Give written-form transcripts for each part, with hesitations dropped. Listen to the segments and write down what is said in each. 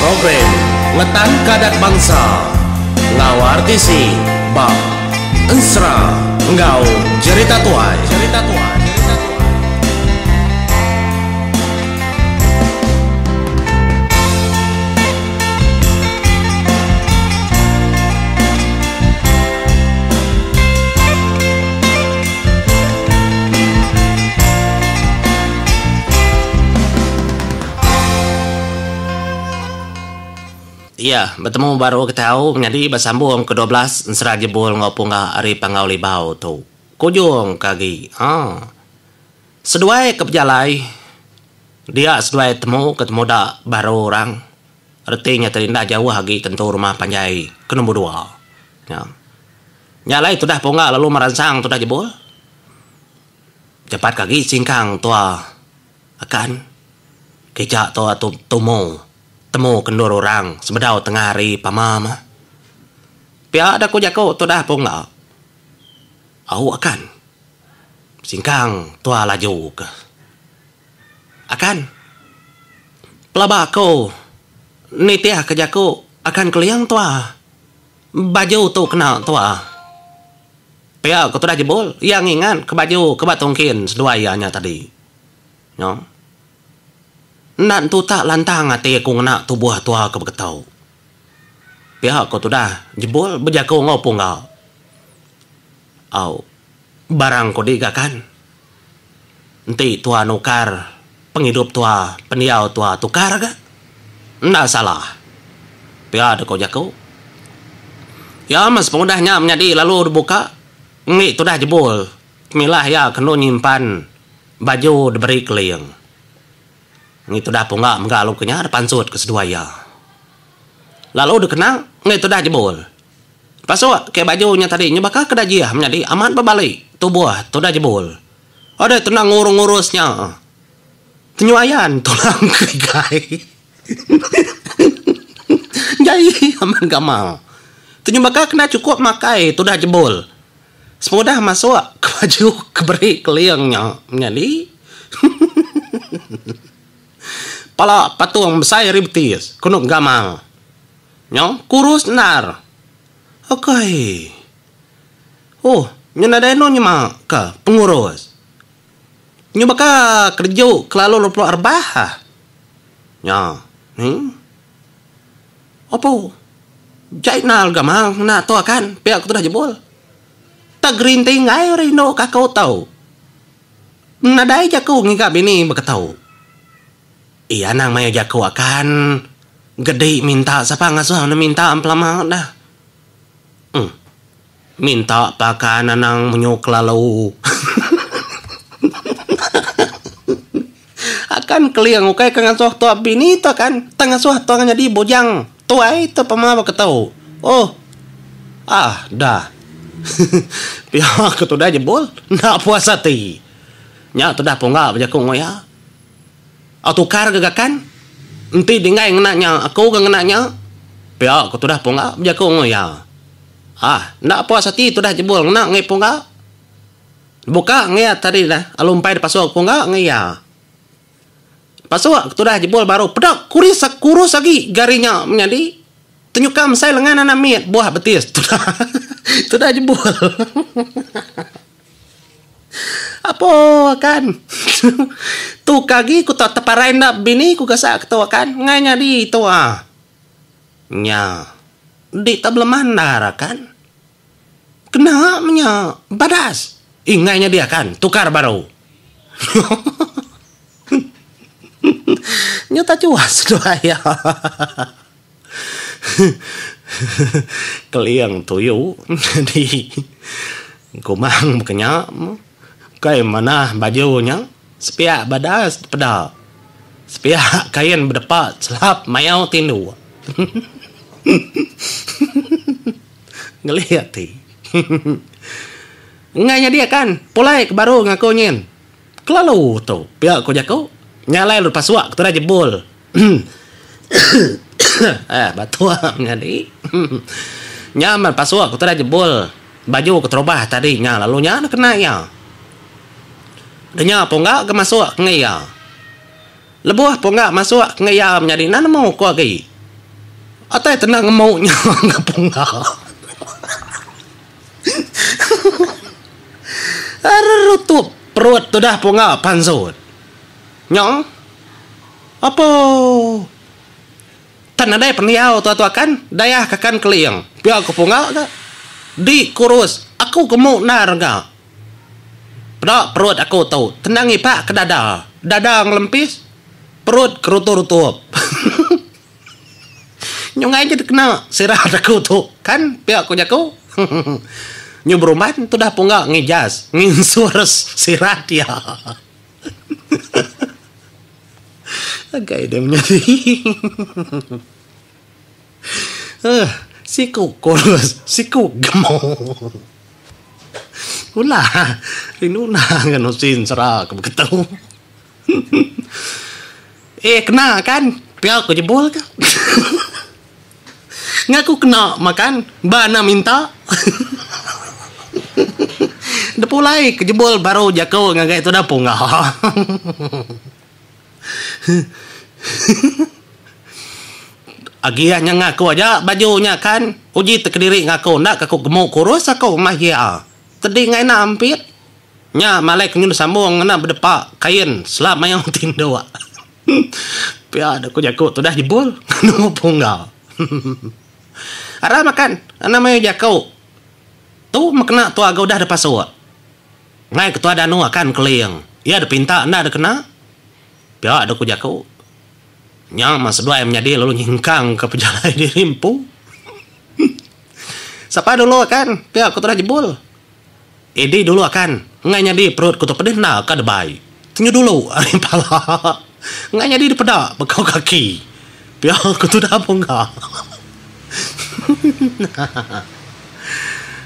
Program Ngetanka Adat Bansa enggau RTC ba Ensera enggau Jerita Tuai. Jerita Tuai. Iya, betemu baru ke tau nyadi besambung ke 12 ensera jebul enggau pungga ari Panggau Libau tu. Kujung ke agi. Ha. Seduai ke bejalai dia seduai temu ke temuda baru orang. Reti nya tadi enda jauh agi tentu rumah panjai ke nombor dua. Nya. Nya alai tudah pungga lalu meransang tudah jebul. Japat ke agi singkang tua akan kicha tua tumu temu ke endur orang sebedau tengah hari pama mah. Pia da ku jaku tudah pungga. Au akan singkang tua laju ke. Akan pelaba aku nitih ke jaku akan keling tua baju tu kena tua. Pia ku tudah jebul, iya ngingat ke baju ke ba tungkin seduai iya nya tadi. Nyo. Enda entu tak lantang ati aku ngena tubuh tua ke beketu. Pia ku tudah jebul bejaku enggau pungga. Au. Barang ku diga kan. Enti tua nukar pengidup tua, pendiau tua tukar ga. Enda salah. Pia deka jaku. Iya meh sepengudah nya menyadi lalu dibuka enggi tudah jebul temilah iya ke endu nyimpan baju diberi keling. Enggi tudah pungga mega lalu ke nya dipansut ke seduai iya. Lalu dikena enggi tudah jebul. Pasuk ke baju nya tadi nya baka ke dajih menyadi amat bebali tubuh tudah jebul. Adai tenang ngurus-ngurus nya. Tenyuayan tulang kerigai. Jai amat gamal. Tenyu baka kena chukup makai tudah jebul. Sepengudah masuk ke baju ke beri keling nya menyadi. Pala patung besai ari betis kenu gamal. Nyau kurus endar. Akai. Oh, nya nadai anu nyema ka pengurus. Nyu baka kereju kelalu lupok rebah ah. Nya. Hee. Opo. Jai nal gamal ngena tu akan pia ku tudah jebul. Tak gerinting ai orang indu ka aku tu. Nadai jaku ngiga bini beketu. Iya anang mayuh jaku akan gedi minta sapa ngasuh anu minta empelama dah. Uhh. Minta pakan anang menyu kelalu. Akan keling ukai ke ngasuh tua bini tu akan tang ngasuh tua nyadi bujang tuai tu pama beketu. Oh. Ah dah. Pia ke tudah jebul enda puas ati. Nya tudah pungga bejaku enggau iya. Au tukar ga gakan. Enti dinggai ngena nya, aku ga ngena nya. Pia ku tudah pungga bejaku enggau iya. Ah, enda puas ati tudah jebul ngena enggai pungga. Buka enggai iya tadi dah alu empai dipasuk pungga enggai iya. Pasuk tudah jebul baru peda kuris kurus agi gari nya menyadi. Tenyuka mesai lengan anak mit buah betis tudah tudah jebul. Apo akan. Tu ke agi ku tau teparai enda bini ku gasak ke tu akan. Ngai nyadi tu ah. Nya. Enti tau belemah endar akan. Kena menya badas. Ih ngai nyadi akan. Tukar baru. Nyu ta cuas seduai iya. Keling tuyu nyadi kumang baka nya kai manah baju nya sepiak badas peda sepiak kain bedepa chelap mayau tinduk ngeli ati enggai nyadi akan pulai ke baru ngaku nyin kelalu tu pia ku jaku nya alai lu pasuk ke tudah jebul. Eh batuk menyadi. Nya meh pasuk ku tudah jebul baju keterubah tadi nya lalu nya ne kena iya. Dah nya pungga ke masuk ke enggai iya. Lebuh pungga masuk ke enggai iya menyadi enda nemu ku agi. Atai tenda ngemu nya enggau pungga. Rerutup perut tudah pungga pansut. Nya. Apo. Tan nadai pendiau tua tuakan, dayah kakan keling. Pia ku pungga ga. Di kurus, aku gemu endar ga. Peda perut aku tu, tendang ngipak ke dada. Dada ngelempis, perut kerutup-rutup. Nyungai je dikena sirat aku tu kan, pia ku jaku. Nyu berumban tudah pungga ngijas, nginsur sirat iya. Agai deh menyadi. Huh, siku kurus, siku gemu. Ulah, rindu nah ngan usin sera ke beketu. Eh kena kan, pia ku jebul ka. Ngaku kena makan ba enda minta. Depulai ke jebul baru jaku ngagai tudah pungga. Agi iya nya ngaku aja baju nya kan uji tekediri ngaku enda ke aku gemu kurus aku mah iya. Tedi enggai enda ampit. Nya malai ke nyun sambung ngena bedepa kain selap mayuh tinduk. Pia deh ku jaku tudah jebul nganu pungga. Aram akan enda mayuh jaku. Tu meh kena tua ga udah deh pasuk. Ngai ketua danu akan keling. Iya deh pinta enda deh kena. Pia deh ku jaku. Nya meh seduai menyadi lalu nyingkang ke pejalai diri empu. Sapa dulu akan pia ku tudah jebul. Edi dulu akan, enggai nyadi perut ku tu pedih enda ka debai. Tenyu dulu ari pala. Enggai nyadi dipeda bekau kaki. Pia ku tudah Pungga.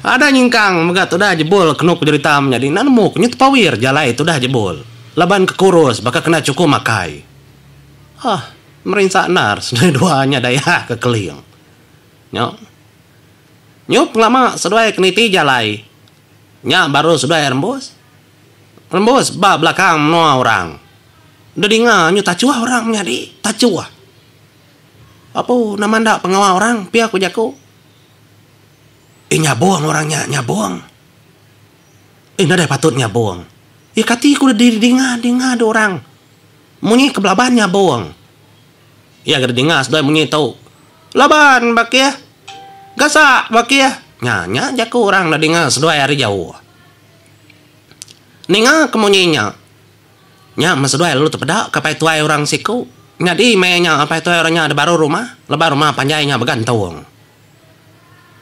Ada nyingkang mega tudah jebul kenu ku jerita menyadi enda nemu ku nyu tepawir jalai tudah jebul laban ke kurus baka kena chukup makai. Hah merinsa endar seduai dua nya dayah ke keling. Nya. Nyu pengelama seduai ke niti jalai nya baru seduai rembus. Rembus ba belakang menua orang. Dedinga nyu tachuh orang menyadi tachuh. Apu nama enda pengawa orang pia ku jaku. Eh nyabung orang nya nyabung. Eh nadai patut nyabung. Eh kati ku didinga dinga deh orang munyi ke belaban nyabung. Iya ga didinga seduai munyi tu. Laban bakih. Gasak bakih. Nya nya jaku orang enda dinga seduai ari jauh. Ninga ke munyi nya. Nya meh seduai lalu tepeda ke apai tuai orang siku. Nyadi maya nya apai tuai orang nya da baru rumah laban rumah panjai nya begantung.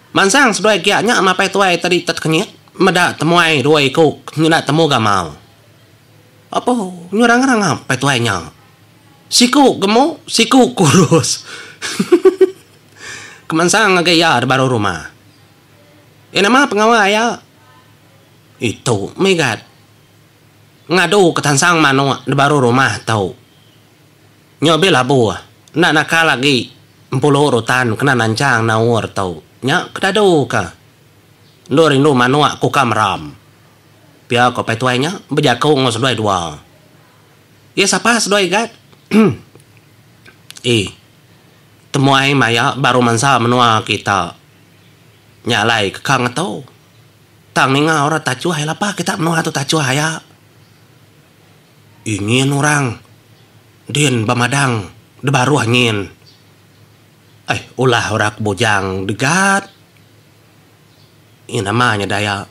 Mansang seduai gia nya meh apai tuai tadi tekenyit meda temuai dua iku nyenda temu gamal. Apo nyurang rangap apai tuai nya. Siku gemu, siku kurus. Kemansang ngagai iya da baruh rumah. Iya nama pengawa iya? Itu mih gat. Ngadu ke tansang manuk da baruh rumah tu. Nyu abih labuh, enda nakal agi empulu rutan kena nanchang naur tu. Nya ke dadu ka. Endur indu manuk kuka meram. Pia ko apai tuai nya bejaku enggau seduai dua. Iya sapa seduai igat? Ii. Temuai maya baru mansa menua kita. Nya alai keka ngetu. Tang ninga orang tachuh ai lapa kita menua tu tachuh aya. Ii nyin orang din ba madang da baruh nyin. Ai ulah orang ke bujang degat. Ii nama nya daya.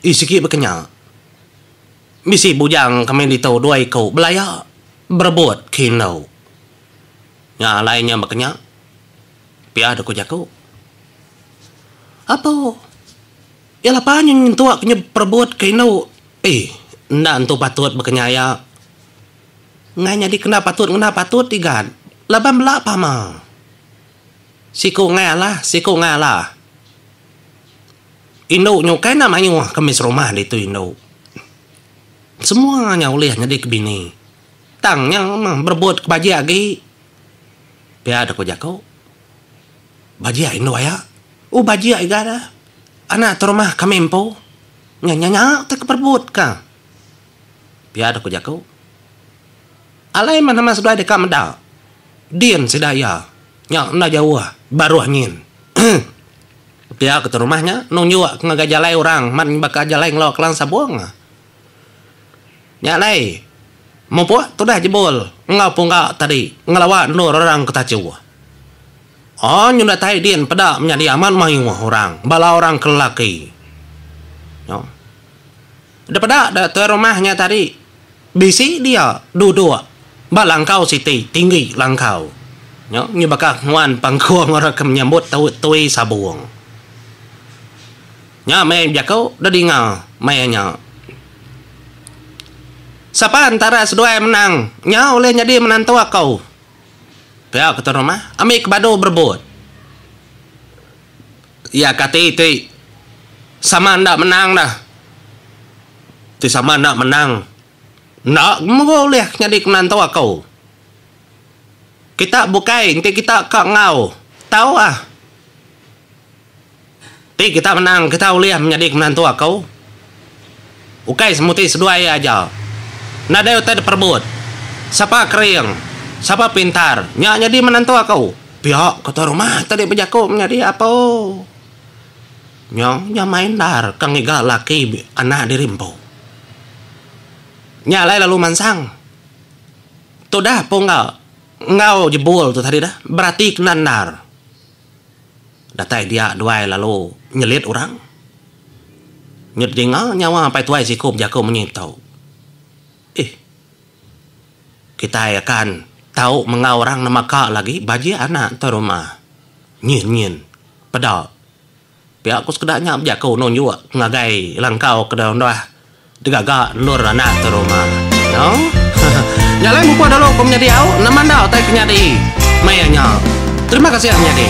Ii sigi baka nya. Bisi bujang kami ditu dua iku belaya berebut ke indu. Nya alai nya baka nya pia deh ku jaku. Apo iya lapa nya nyentuk ke nya berebut ke indu eh enda entu patut baka nya iya. Enggai nyadi kena patut ngena patut igat laban bela pama. Siku enggai alah siku enggai alah. Indu nya ukai enda mayuh ke mih serumah ditu indu. Semua nya ulih nyadi ke bini. Tang nya meh berebut ke bajik agi. Pia deh ku jaku. Bajik indu aya. Oh bajik iga deh. Anak tu rumah kami empu. Nya nya nya te ke berebut ka. Pia deh ku jaku. Alai meh nama seduai deka meda. Din sida iya. Nya enda jauh baruh nyin. Pia ke rumah nya nunjuk ngagai jalai orang man baka jalai ngelawa Kelang Sabung. Nya alai mupuk tudah jebul enggau pungga tadi ngelawa endur orang ke tachu. Oh nyu datai din peda menyadi amat mayuh orang bala orang ke lelaki. Nya. Depeda da tuai rumah nya tadi bisi dia duduk ba langkau siti tinggi langkau nya nyu baka nguan pangkung orang ke menyambut tui sabung. Nya meh bejaku da dinga maya nya. Sapa entara seduai menang nya ulih nyadi menantu aku. Pia ke tuai rumah ambi ke badu berebut. Iya kati ti sama enda menang dah. Ti sama enda menang enda mega ulih nyadi menantu aku. Kita bukai enti kita ka enggau tau ah. Ti kita menang kita ulih menyadi menantu aku. Ukai semuti seduai iya aja. Nadai utai diperebut. Sapa kering, sapa pintar nya nyadi menantu aku. Pia ke tuai rumah tadi bejaku menyadi apo. Nya nyamai endar ka ngiga laki anak diri empu. Nya alai lalu mansang. Tudah pungga enggau jebul tu tadi dah berati kena endar. Datai dia duai lalu nyelit orang. Nyut dinga nyawa apai tuai siku bejaku munyi tu. Ih. Kitai akan tau menggau orang nama ka lagi bajik anak tu rumah. Nyin nyin. Peda. Pia ku sekeda nya bejaku nunjuk ngagai langkau ke udah digaga endur anak tu rumah. No. Nya alai mupuk dulu ku menyadi au nama enda utai ke nyadi maya nya. Terima kasih menyadi.